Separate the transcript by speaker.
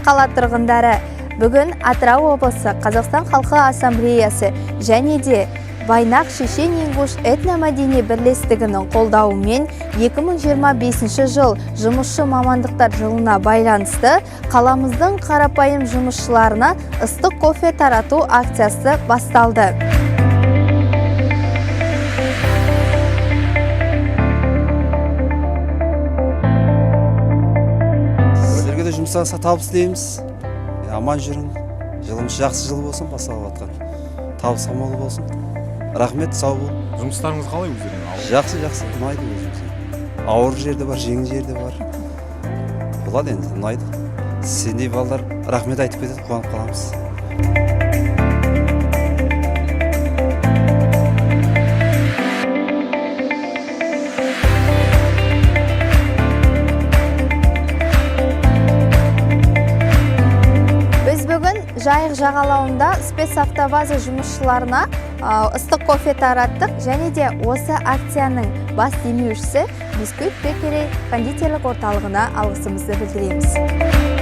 Speaker 1: Қала тұрғындары, бүгін Атырау облысы Қазақстан халқы ассамблеясы және де Вайнах Шешен Ингуш этномәдени бірлестігінің қолдауымен 2025 жыл жұмысшы мамандықтар жылына байланысты қаламыздың қарапайым жұмысшыларына ыстық кофе тарату акциясы басталды.
Speaker 2: Сіздерге де жұмыстарыңызға табыс тілейміз. Аман жүрің. Жылымыз жақсы жыл болсын, басталып жатқан. Табысқа мол болсын. Рахмет, сау бол.
Speaker 3: Жұмыстарыңыз қалай өздеріңіз?
Speaker 2: Жақсы, жақсы, ұнайды өзімізге. Ауыр жерде бар, жеңіл жерде бар. Болады енді, ұнайды. Сендей балалар рахмет айтып кетеді, қуанып қаламыз.
Speaker 1: Біз бүгін Жайық жағалауында спецавтобаза жұмысшыларына ыстық кофе тараттық және де осы акцияның бас демеушісі Бисквит Бекери кондитерлік орталығына алғысымызды білдіреміз.